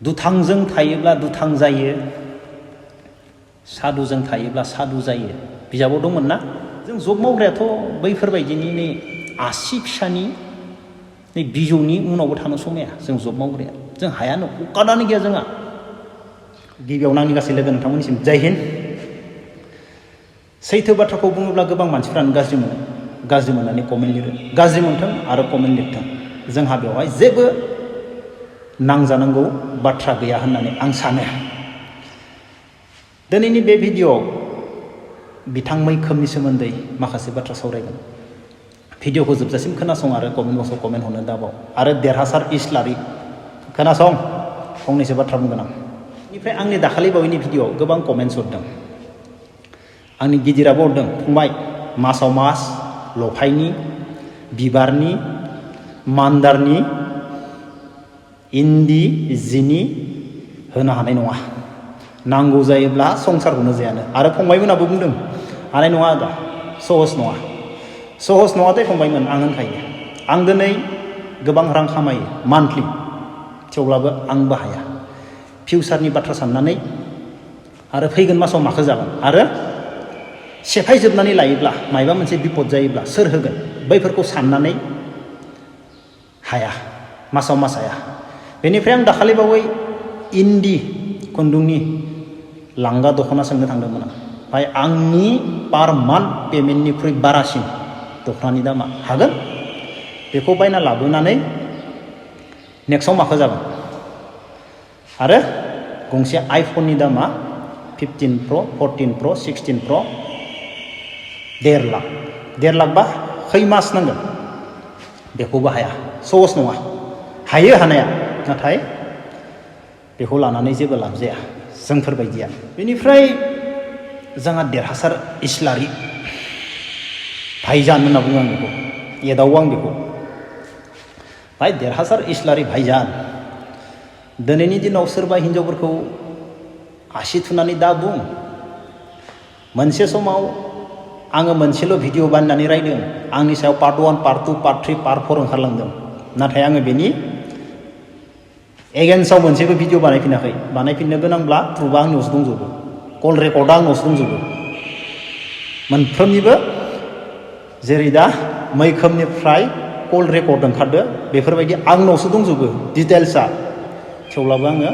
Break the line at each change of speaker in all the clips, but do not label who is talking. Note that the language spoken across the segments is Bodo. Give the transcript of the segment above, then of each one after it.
दुथांजों थायोब्ला दुथां जायो, सादुजों थायोब्ला सादु जायो। बिजाबाव दंमोन ना? जों जब मावग्रायाथ' बैफोरबायदिनि नै आसि फिसानि नै बिजौनि उनावबो थानो समाया। जों जब मावग्राया जों हायानो, अकादानो गैया जोंहा। गिबियावनो आंनि गासै लोगो नोंथांमोननिसिम जय हिन्द। सैथो बाथ्राखौ बुङोब्ला गोबां मानसिफ्रानो गाज्रि मोनो, गाज्रि मोननानै कमेन्ट लिरो। गाज्रि मोनथों आरो कमेन्ट लिरथों, जोंहा बेवहाय जेबो नांजानांगौ बाथ्रा गैया होननानै आं सानो। दिनैनि बे भिडिअ'आव बिथां मैखोमनि सोमोन्दै माखासे बाथ्रा सावरायगोन। भिडिअ'खौ जोबजासिम खोनासं आरो कमेन्ट बक्सआव कमेन्ट हरनो दाबाव। आरो देरहासार इस्लारि खोनासं, फंनैसो बाथ्रा बुंगोन आं। बेनिफ्राय आंनि दाखालि बावैनि भिडिअ'आव गोबां कमेन्टस हरदों। आंनि गिदिराबो हरदों, फंबाय मासाव मास लफायनि, बिबारनि, मान्दारनि, इन्दि जिनि होनो हानाय नङा, नांगौ जायोब्ला संसारखौनो जायानो। आरो फंबायमोनाबो बुंदों, हानाय नङा आदा, सहस नङा। सहस नङा दे फंबायमोन, आं होनखायो। आं दिनै गोबां रां खामायो मान्थलि, थेवब्लाबो आंबो हाया। फिउचारनि बाथ्रा साननानै आरो फैगोन मासाव माखो जागोन, आरो सेफायजोबनानै लायोब्ला मायबा मोनसे बिपद जायोब्ला सोर होगोन, बैफोरखौ साननानै हाया, मासाव मास हाया। बेनिफ्राय आं दाखालि बावै इन्दि खुन्दुंनि लांगा दख'ना सोंनो थांदोंमोन आं। ओमफ्राय आंनि पार मान्थ पेमेन्टनिख्रुइ बारासिन दख'नानि दामा। हागोन बेखौ बायना लाबोनानै नेक्स्टआव माखो जागोन। आरो गंसे आइफननि दामा 15 प्र, 14 प्र, 16 प्र 1.5 लाख। 1.5 लाख बा खै मास नांगोन, बेखौबो हाया। सहस नङा। हायो हानाया, नाथाय बेखौ लानानै जेबो लाब जाया जोंफोरबायदिया। बेनिफ्राय जोंहा देरहासार इस्लारि भाइजान होनना बुङो आं बेखौ, एदावो आं बेखौ। भाइ देरहासार इस्लारि भाइजान, दिनैनि दिनाव सोरबा हिन्जावफोरखौ आसि थुनानै दा बुं। मोनसे समाव आङो मोनसेल' भिडिअ' बानायनानै रायदों, आंनि सायाव पार्ट 1, पार्ट 2, पार्ट 3, पार्ट 4 ओंखारलांदों। नाथाय आङो बेनि एगेन्स्टआव मोनसेबो भिडिअ' बानायफिनाखै। बानायफिननो गोनांब्ला प्रुफआ आंनियावसो दंजोबो, कल रेकर्डआ आंनावसो दंजोबो मोनफ्रोमनिबो। जेरै दा मैखोमनिफ्राय कल रेकर्ड ओंखारदो, बेफोरबायदि आंनावसो दंजोबो डिटेल्सआ। थेवब्लाबो आङो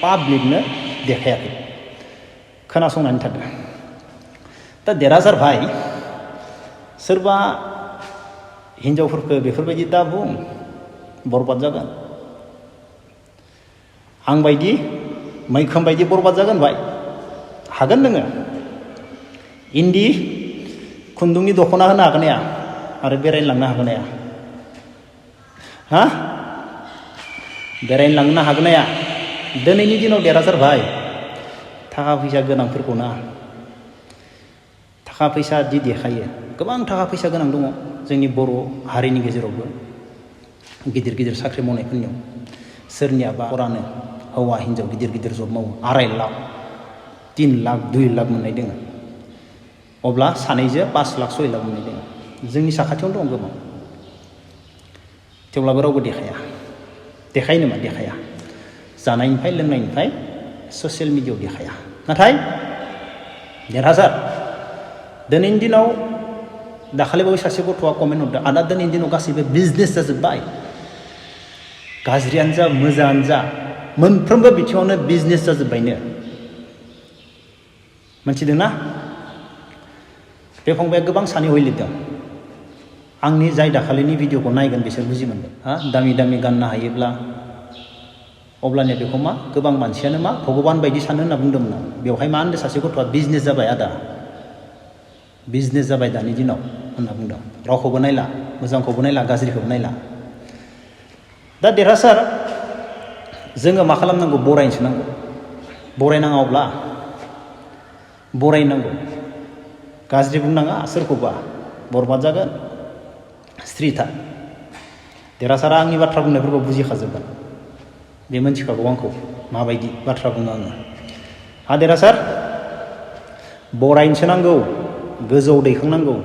पाब्लिकनो देखायाखै, खोनासंनानै थादो। दा देरहासार भाइ, सोरबा हिन्जावफोरखौ बेफोरबायदि दा बुं, बरबाद जागोन। आंबायदि मैखोम बायदि बरबाद जागोन भाइ। हागोन नोङो इन्दि खुन्दुंनि दख'ना होनो हागोन हाया, आरो बेरायनो लांनो हागोन हाया? हा? बेरायनो लांनो हागोन हाया? दिनैनि दिनाव देरहासार भाइ, थाखा फैसा गोनांफोरखौ ना, थाखा फैसा दि देखायो, गोबां थाखा फैसा गोनां दङ जोंनि बर' हारिनि गेजेरावबो। गिदिर गिदिर साख्रि मावनायफोरनियाव सोरनियाबा हरानो हौवा हिन्जाव गिदिर गिदिर जब मावो, 2.5 लाख, 3 लाख, 2 लाख मोननाय दङ। अब्ला सानैजों 5 लाख, 6 लाख मोननाय दङ। जोंनि साखाथियावनो दं गोबां। थेवब्लाबो रावबो देखाया। देखायो नामा? देखाया। जानायनिफ्राय लोंनायनिफ्राय ससियेल मिडियायाव देखाया। नाथाय देरहासार, दिनैनि दिनाव दाखालि बावै सासे गथ'आ कमेन्ट हरदों, आदा दिनैनि दिनाव गासैबो बिजनेस जाजोब्बाय। गाज्रियानो जा मोजाङानो जा, मोनफ्रोमबो बिथिङावनो बिजनेस जाजोब्बायनो। मोनथिदोंना? बे फंबाया गोबां सानै हय लिरदों। आंनि जाय दाखालिनि भिडिअखौ नायगोन बिसोर बुजि मोनगोन। हा, दामि दामि गाननो हायोब्ला अब्लानिया बेखौ मा गोबां मानसियानो मा भगबान बायदि सानो होनना बुंदोंमोन आं। बेवहाय मा होनदों सासे गथ'आ, बिजनेस जाबाय आदा, बिजनेस जाबाय दानि दिनाव होनना बुंदों। रावखौबो नायला, मोजांखौबो नायला, गाज्रिखौबो नायला। दा देरहासार, जोङो मा खालामनांगौ? बरायनोसो नांगौ। बरायनाङा अब्ला बरायनांगौ। गाज्रि बुंनाङा सोरखौबा, बरबाद जागोन। स्ट्रि था। देरहासारा आंनि बाथ्रा बुंनायफोरखौ बुजिखाजोबगोन। बे मोनथिखागौ आंखौ माबायदि बाथ्रा बुङो आङो। हा देरहासार, बरायनोसो नांगौ, गोजौआव दैखांनांगौ।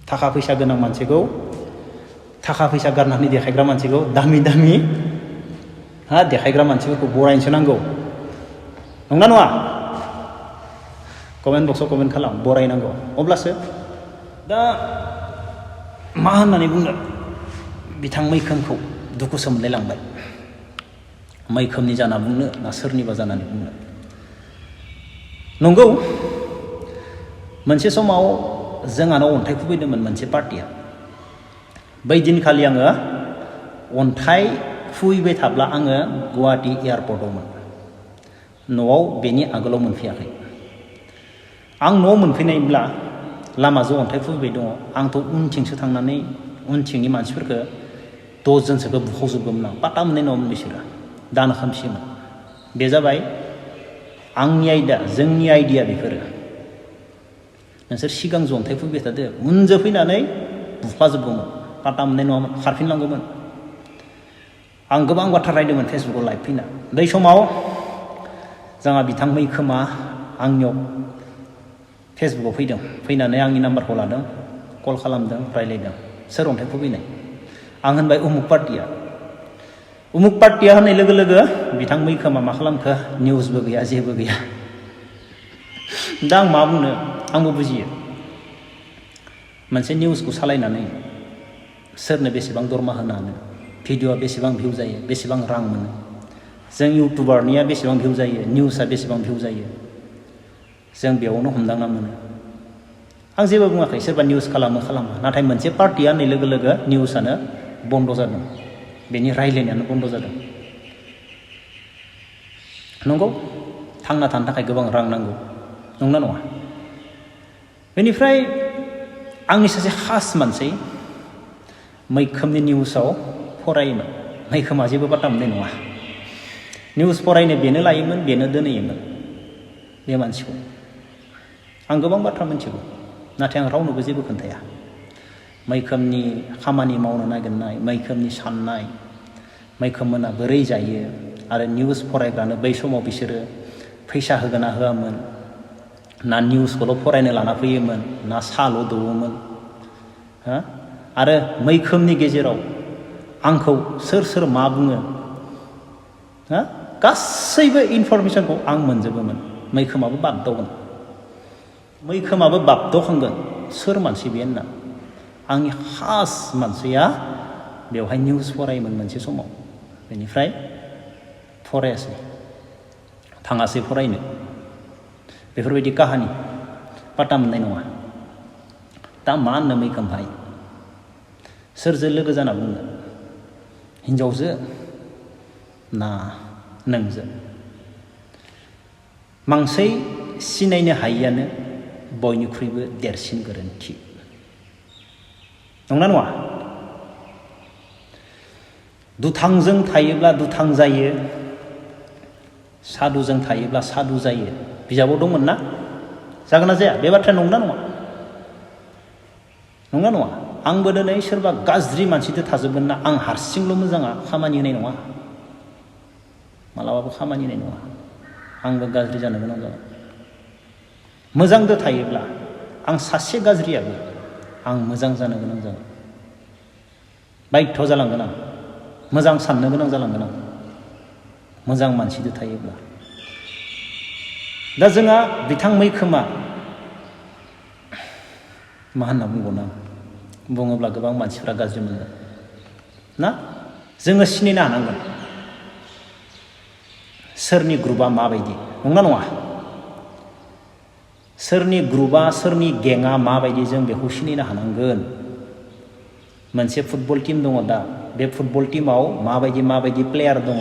थाखा फैसा गोनां मानसिखौ, थाखा फैसा गारनानै देखायग्रा मानसिखौ दामि दामि हा देखायग्रा मानसिफोरखौ बरायनोसो नांगौ नंना नङा कमेन्ट बक्सआव कमेन्ट खालाम बरायनांगौ अब्लासो दा मा होननानै बुंनो बिथां मैखोमखौ दुखुसो मोनलायलांबाय मैखोमनि जाना बुंनो ना सोरनिबा जानानै बुंनो नंगौ मोनसे समाव जोंहानाव अन्थाइ खुबैदोंमोन मोनसे पार्टिया बै दिनखालि आङो अन्थाइ खुबैबाय थाब्ला आङो गुवाहाटि एयारपर्टआवमोन न'आव बेनि आगोलाव मोनफैयाखै आं न'आव मोनफैनायब्ला लामाजों अन्थाइ खुबैबाय दङ आंथ' उनथिंसो थांनानै उनथिंनि मानसिफोरखौ 10 जनसोखौ बुखावजोबगौमोन आं पात्ता मोननाय नङामोन बिसोरो दानो खोमसिमोन बे जाबाय आंनि आयदा जोंनि आइडिया बेफोरो नोंसोर सिगां अन्थाइ खुबैबाय थादो उनजों फैनानै बुख्लाजोबगौमोन पात्ता मोननाय नङामोन खारफिनलांगौमोन आं गोबां बाथ्रा रायदोंमोन फेसबुकआव लाइभ फैना बै समाव जोंहा बिथां मैखोमा आंनियाव फेसबुकआव फैनानै आंनि नाम्बारखौ लादों कल खालामदों रायज्लायदों सोर अन्थाइ खुबैनाय आं होनबाय उमुक पार्टिया होननाय लोगो लोगो बिथां मैखोमा मा खालामखो निउसबो गैया जेबो गैया दा आं मा बुंनो आंबो बुजियो मोनसे निउसखौ सालायनानै सोरनो बेसेबां दरमा होनो हानो भिडिअआ बेसेबां भिउ जायो बेसेबां रां मोनो जों इउटुबारनिया बेसेबां भिउ जायो निउसआ बेसेबां भिउ जायो जों बेयावनो हमदांना मोनो आं जेबो बुङाखै सोरबा निउस खालामा नाथाय मोनसे पार्टिया होननाय लोगो लोगो निउसआनो बन्द जादों बेनि रायज्लायनायानो बन्द जादों नंगौ थांना थानो थाखाय गोबां रां नांगौ नंना नङा बेनिफ्राय आंनि सासे खास मानसि मैखोमनि निउसाव फरायोमोन मैखोमा जेबो बाथ्रा मोननाय नङा निउस फरायनो बेनो लायोमोन बेनो दोनहैयोमोन बे मानसिखौ आं गोबां बाथ्रा मिथिगौ नाथाय आं रावनोबो जेबो खोन्थाया मैखोमनि खामानि मावनो नागिरनाय मैखोमनि साननाय मैखोममोना बोरै जायो आरो निउस फरायग्रानो बै समाव बिसोरो फैसा होगोन ना होआमोन ना निउसखौल' फरायनो लाना फैयोमोन ना साल' दौवोमोन हा आरो मैखोमनि गेजेराव आंखौ सोर मा बुङो हा गासैबो इनफरमेसनखौ आं मोनजोबोमोन मैखोमाबो बाबदावखांगोन सोर मानसि बे होनना आंनि खास मानसिया बेवहाय निउस फरायोमोन मोनसे समाव बेनिफ्राय फरायासै थाङासै फरायनो बेफोरबायदि काहानि पात्ता मोननाय नङा दा मा होननो मैखोम भाइ सोरजों लोगो जाना बुंनो हिनजावजो ना नोंजों मांसै सिनायनो हायियानो बयनिख्रुइबो देरसिन गोरोन्थि नंना नङा दुथांजों थायोब्ला दुथां जायो सादुजों थायोब्ला सादु जायो बिजाबाव दंमोन ना जागोन ना जाया बे बाथ्राया नंना नङा आंबो दिनै सोरबा गाज्रि मानसिजों थाजोबगोन ना आं हारसिंल' मोजाङा खामानि होनाय नङा मालाबाबो खामानि होनाय नङा आंबो गाज्रि जानो गोनां जागोन मोजांजों थायोब्ला आं सासे गाज्रियाबो आं मोजां जानो गोनां जागोन बायध्य जालांगोन आं मोजां साननो गोनां जालांगोन आं मोजां मानसिजों थायोब्ला दा जोंहा बिथां मैखोमा मा होनना बुंबावनो बुङोब्ला गोबां मानसिफ्रा गाज्रि मोनगोन ना जोङो सिनायनो हानांगोन सोरनि ग्रुपआ माबायदि नंना नङा सोरनि ग्रुपआ सोरनि गेङा माबायदि जों बेखौ सिनायनो हानांगोन मोनसे फुटबल टीम दङ दा बे फुटबल टीमाव माबायदि प्लेयार दङ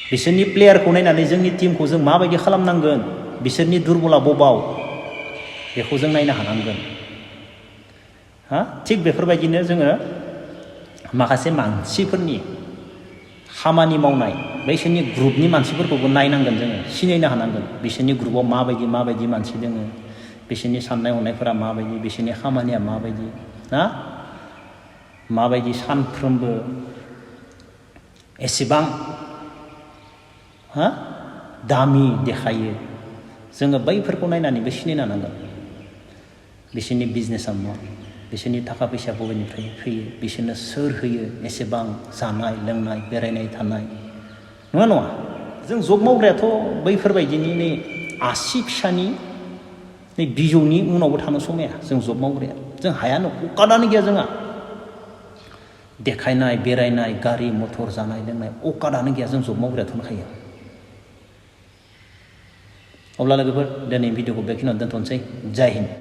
बिसोरनि प्लेयारखौ नायनानै जोंनि टीमखौ जों माबायदि खालामनांगोन बिसोरनि दुरबला बबाव बेखौ जों नायनो हानांगोन हा थिग बेफोरबायदिनो जोङो माखासे मानसिफोरनि खामानि मावनाय बैसोरनि ग्रुपनि मानसिफोरखौबो नायनांगोन जोङो सिनायनो हानांगोन बिसोरनि ग्रुपआव माबायदि मानसि दोङो बिसोरनि साननाय हनायफोरा माबायदि बिसोरनि खामानिया माबायदि ना माबायदि सानफ्रोमबो एसेबां हा दामि देखायो जोङो बैफोरखौ नायनानैबो सिनायनो हानांगोन बिसोरनि बिजनेसा मा बिसोरनि थाखा फैसा बबेनिफ्राय फैयो, बिसोरनो सोर होयो एसेबां जानाय लोंनाय बेरायनाय थानाय, नङा नङा। जों जब मावग्रायाथ' बैफोरबायदिनि नै आसि फिसानि नै बिजौनि उनावबो थानो समाया। जों जब मावग्राया जों हायानो, अकादानो गैया जोंहा। देखायनाय बेरायनाय गारि मथर जानाय लोंनाय अकादानो गैया। जों जब मावग्रायाथ' होनखायो। अब्ला लोगोफोर दिनै भिडिअखौ बेखिनियावनो दोनथ'नोसै। जय हिन्द।